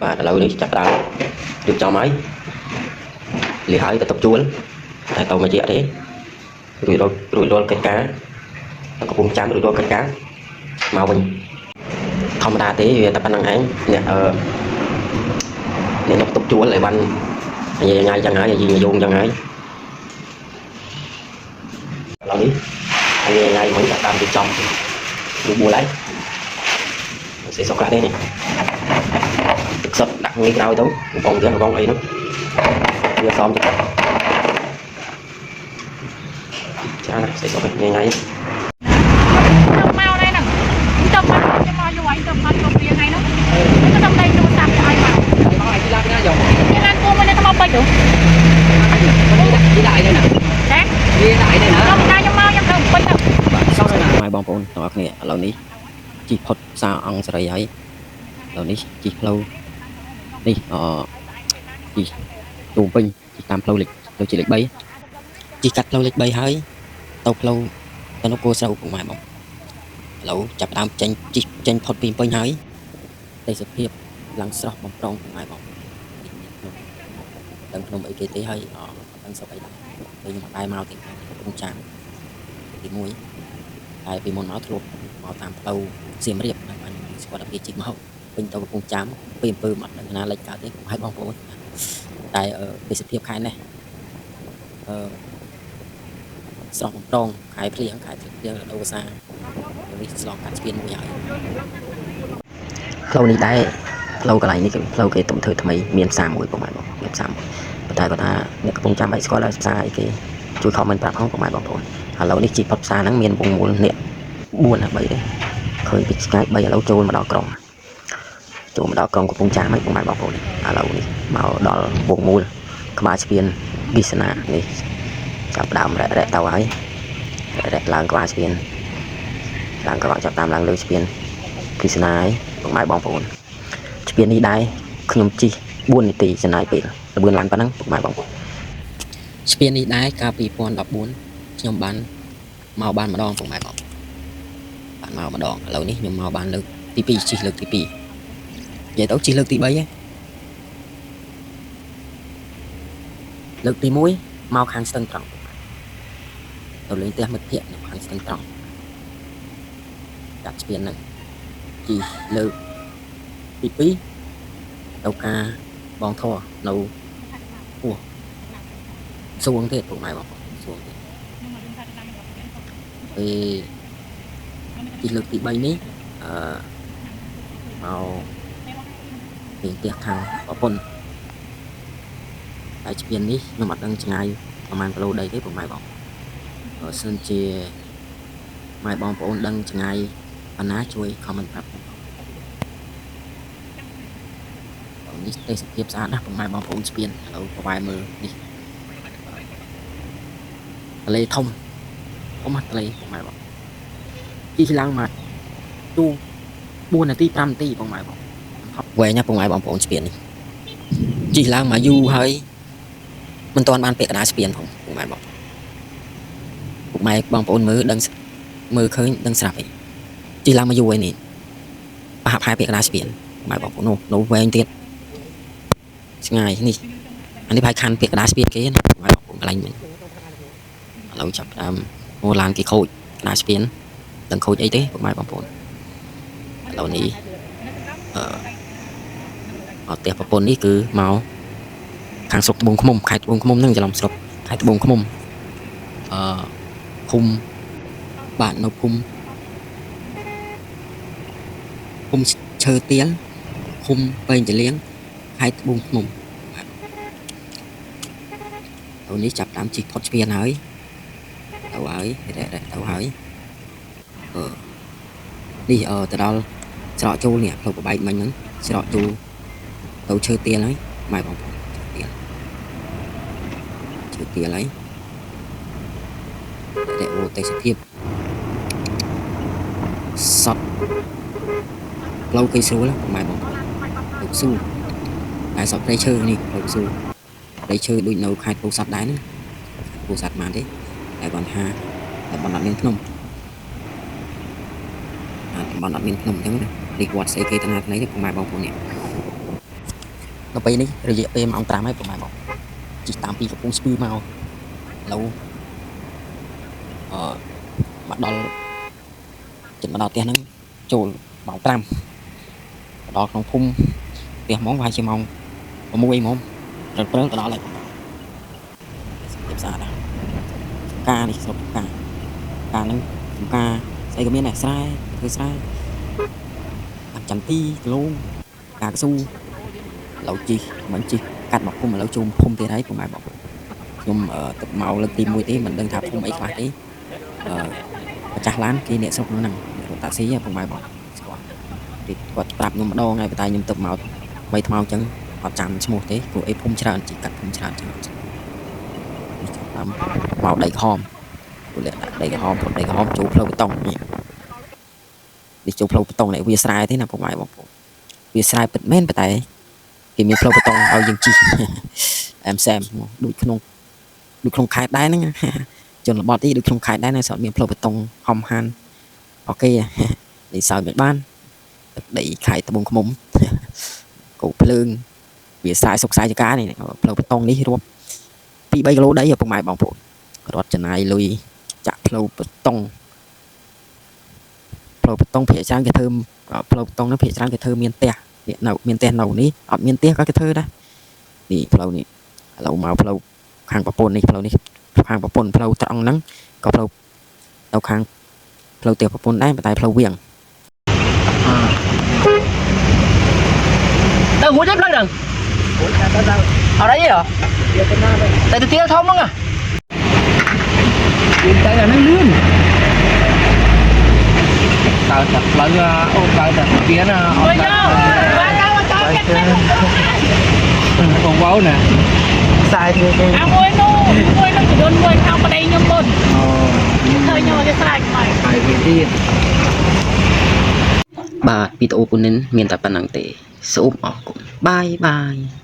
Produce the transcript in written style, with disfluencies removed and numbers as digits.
បាទឥឡូវនេះចាប់ដើមរៀបចំហើយលីហើយទៅតុកជួលតែទៅមកជាទេរួចរាល់រួចរាល់កិច្ចការកំពុងចាំរួចរាល់កិច្ចការមកវិញធម្មតាទេវាតែប៉ុណ្្នឹងឯងអ្នកអឺអ្នកនៅតុកជួលអីវ៉ាន់ញ៉ៃញ៉ៃចឹងហើយយីយោងចឹងហើយឥឡូវនេះញ៉ៃញ៉ៃវិញចាប់តាមរៀបចំរួចបួលហើយសេសុកខ្លះទេនេះទឹកសុទ្ធដាក់នេះក្រោយទៅកំប៉ុងទៀតកំប៉ុងអីនោះវាសមចិត្តច្រើនណាស់សេសុកញ៉ៃញ៉ៃ ទៅមកដែរហ្នឹងទៅមកខ្ញុំមកយូរហើយទៅមកជុំរៀងថ្ងៃនោះទៅតំណែងទូរស័ព្ទឲ្យមក មកឲ្យទីឡានណាយក គេឡានគូមួយនេះទៅមកពេជ្រ đi lại đây nè ណា đi lại đây nè ខ្ញុំណាខ្ញុំមកខ្ញុំទៅពេជ្រទៅ បាទសួស្តីម៉ែបងប្អូនទាំងអស់គ្នាឥឡូវនេះជិះផុតផ្សារអង្គសេរីហើយឥឡូវនេះជិះផ្លូវនេះអជិះទូពេញជិះតាមផ្លូវលេខផ្លូវជាលេខ3ជិះកាត់ផ្លូវលេខ3ហើយទៅផ្លូវទៅនគរស្រូវពុកម៉ែបងឥឡូវចាប់ផ្ដើមចេញជិះចេញផុតពីពេញហើយទេសភាពឡើងស្រស់បំប្រងពុកម៉ែបងនេះមានភ្នំដឹងភ្នំអីគេទេហើយអដឹងស្រុកអីដែរពេលខ្ញុំអត់ដែរមកទេកំពង់ចាមទី1 តែពីមុនមកធ្លាប់មកតាមផ្លូវសៀមរាបហើយបានស្គាល់តែពីជីកមកពេញទៅកំពង់ចាមពីអំពើមកដឹងណាលិចកើតទេពុកឲ្យបងប្អូនតែទេសភាពខែនេះអឺស្រស់បំប្រងខែភ្លៀងខែភ្លៀងរដូវវស្សានេះឆ្លងកាត់ស្ពានមួយហើយផ្លូវនេះដែរផ្លូវកន្លែងនេះគឺផ្លូវគេទំធ្វើថ្មីមានផ្សារមួយពុកម៉ែបងមានផ្សារមួយប៉ុន្តែគាត់ថាអ្នកកំពុងចាំឲ្យស្គាល់ហើយផ្សារអីគេជួយ comment ប្រាប់ផងពុកម៉ែបងប្អូនឥឡូវនេះជីផុតផ្សារហ្នឹងមានវងមូលនេះ4ណា3ទេឃើញពីឆ្ងាយ3ឥឡូវចូលមកដល់ក្រុងចូលមកដល់ក្រុងកំពង់ចាមហើយពុកម៉ែបងប្អូនឥឡូវនេះមកដល់វងមូលក្បាលស្ពានវិស្នានេះចាប់ដើមរ៉ែរ៉ែទៅហើយរ៉ែឡើងក្បាលស្ពានឡើងក្បាលចាប់តាមឡើងលើស្ពានវិស្នាហើយពុកម៉ែបងប្អូនស្ពាននេះដែរខ្ញុំជិះ4នាទីចំណាយពេលល្បឿនឡើងប៉ុណ្ណឹងពុកម៉ែបងប្អូនស្ពាននេះដែរកាលពី2014ខ្ញុំបានមកបានម្ដងពុកម៉ែបង បានមកម្ដងឥឡូវនេះខ្ញុំមកបានលើកទី2ជិះលើកទី2និយាយទៅជិះលើកទី3ហ្នឹងលើកទី1មកខាងស្ទឹងត្រង់ទៅលេងផ្ទះមិត្តភ័ក្តិនៅខាងស្ទឹងត្រង់កាត់ស្ពានហ្នឹងជិះលើកទី2ទៅការបងធរនៅពោះសួងទៀតពុកម៉ែបងប្អូនសួងទៀតពេលជិះលើកទី3នេះអឺមកលេងផ្ទះខាងប្រពន្ធ តែស្ពាននេះខ្ញុំអត់ដឹងឆ្ងាយប្រហែលគីឡូដីទេពុកម៉ែបងបើសិនជាម៉ែបងប្អូនដឹងឆ្ងាយប៉ុណ្ណាជួយ comment ប្រាប់ខ្ញុំផងនេះទេសភាពស្អាតណាស់ពុកម៉ែបងប្អូនស្ពានឥឡូវប្រវែមើលនេះទន្លេធំធំណាស់ទន្លេពុកម៉ែបងជិះឡើងមកទូ4នាទី5នាទីពុកម៉ែបងវែងណាស់ពុកម៉ែបងប្អូនស្ពាននេះជិះឡើងមកយូរហើយមិនទាន់បានពាក់កណ្ដាលស្ពានផងពុកម៉ែបង ពុកម៉ែបងប្អូនមើលដឹងមើលឃើញដឹងស្រាប់ឯងជិះឡើងមកយូរហើយនេះប្រហាក់ផែពាក្យកណ្ដាលស្ពានពុកម៉ែបងប្អូននោះនៅវែងទៀតឆ្ងាយនេះអានេះប្រហែលខណ្ឌពាក្យកណ្ដាលស្ពានគេណាពុកម៉ែបងប្អូនកន្លែងនេះឥឡូវចាប់ផ្ដើមអូឡានគេខូចកណ្ដាលស្ពានដឹងខូចអីទេពុកម៉ែបងប្អូនឥឡូវនេះអឺមកផ្ទះប្រពន្ធនេះគឺមកខាងស្រុកត្បូងឃ្មុំខេត្តត្បូងឃ្មុំហ្នឹងច្រឡំស្រុកខេត្តត្បូងឃ្មុំអឺភូមិបាទនៅភូមិ ភូមិឈើទៀលឃុំពេញចលៀងខេត្តត្បូងឃ្មុំបាទទៅនេះចាប់តាមជិះផុតស្ពានហើយទៅហើយរ៉ែរ៉ែទៅហើយអឺនេះអឺទៅដល់ច្រកចូលនេះផ្លូវប្របែកមិញហ្នឹងច្រកចូលទៅឈើទៀលហើយម៉ែបងប្អូនឈើទៀលឈើទៀលហើយរ៉ែអូទេសភាពសតផ្លូវគេស្រួលម៉ែបងប្អូនផ្លូវស៊ូតែសពព្រៃឈើនេះផ្លូវស៊ូព្រៃឈើដូចនៅខេត្តពោធិ៍សាត់ដែរហ្នឹងពោធិ៍សាត់បានទេតែគាត់ថាតំបន់អត់មានភ្នំអាតំបន់អត់មានភ្នំអញ្ចឹងណានេះវត្តស្អីគេតាណាថ្មីនេះពុកម៉ែបងប្អូននេះ ដល់ពេលនេះរយៈពេលម៉ោង5ហើយប្រហែលមកជិះតាមពីកំពង់ស្ពឺមកឥឡូវអឺមកដល់ចិត្តមកដល់ផ្ទះហ្នឹងចូលម៉ោង5មកដល់ក្នុងភូមិផ្ទះហ្មងប្រហែលជាម៉ោង6ហ្មងព្រឹកព្រឹកទៅដល់ហើយសុខភាពស្អាតណាស់ការនេះស្រុកការការហ្នឹងចំការស្អីក៏មានដែរស្រែធ្វើស្រែបានចាំទីគីឡូការកស៊ូ ឥឡូវជីមិនជីកាត់មកភូមិឥឡូវជុំភូមិទៀតហើយពុកម៉ែបងខ្ញុំអឺទៅមកលើកទី1ទេមិនដឹងថាភូមិអីខ្លះទេអឺម្ចាស់ឡានគេអ្នកស្រុកនោះហ្នឹងអ្នករត់តាក់ស៊ីហ៎ពុកម៉ែបងស្គាល់គេគាត់ប្រាប់ខ្ញុំម្ដងហើយប៉ុន្តែខ្ញុំទៅមកបីថ្មអញ្ចឹងអត់ចាំឈ្មោះទេព្រោះអីភូមិច្រើនជីកាត់ភូមិច្រើនចឹងអត់ចាំនេះចាប់តាមមកដីក្រហមពលៈដាក់ដីក្រហមព្រមដីក្រហមចូលផ្លូវបេតុងនេះនេះចូលផ្លូវបេតុងនេះវាស្រែទេណាពុកម៉ែបងប្អូនវាស្រែពិតមែនប៉ុន្តែ គេមានផ្លូវបេតុងឲ្យយើងជិះ អែមសែមដូចក្នុងដូចក្នុងខេត្តដែរហ្នឹង ជនបទអីដូចក្នុងខេត្តដែរណាស្អត់មានផ្លូវបេតុងហំហាន OK នេះសើចមិនបានទឹកដីខេត្តត្បូងឃ្មុំ គោភ្លើងវាស្រែសុកស្រែចកានេះផ្លូវបេតុងនេះរាប់2 3គីឡូដីពុកម៉ែបងប្អូនរត់ចំណាយលុយចាក់ផ្លូវបេតុងផ្លូវបេតុងភាគច្រើនគេធ្វើផ្លូវបេតុងហ្នឹងភាគច្រើនគេធ្វើមានផ្ទះ នេះនៅមានផ្ទះនៅនេះអត់មានផ្ទះក៏គេធ្វើដែរនេះផ្លូវនេះឥឡូវមកផ្លូវខាងប្រពន្ធនេះផ្លូវនេះខាងប្រពន្ធផ្លូវត្រង់ហ្នឹងក៏ផ្លូវទៅខាងផ្លូវផ្ទះប្រពន្ធដែរប៉ុន្តែផ្លូវវៀង ទៅមួយទៀតផ្លូវហ្នឹងអត់អីទេហ៎តែទៅទៀលធំហ្នឹងហ៎តែអាហ្នឹងលឿន តើតែផ្លូវអូតើតែស្ពានអ មួយ ត់ យកបាទកៅកៅចិត្តទៅ បងវ៉ៅណាខ្សែធ្វើគេ អាមួយនោះមួយនោះចំនួនមួយខាងប្តីខ្ញុំមុន អូ ឃើញខ្ញុំគេស្រែកមក ហើយវាទៀត បាទវីដេអូពុននេះមានតែប៉ុណ្្នឹងទេសូមអរគុណ bye bye.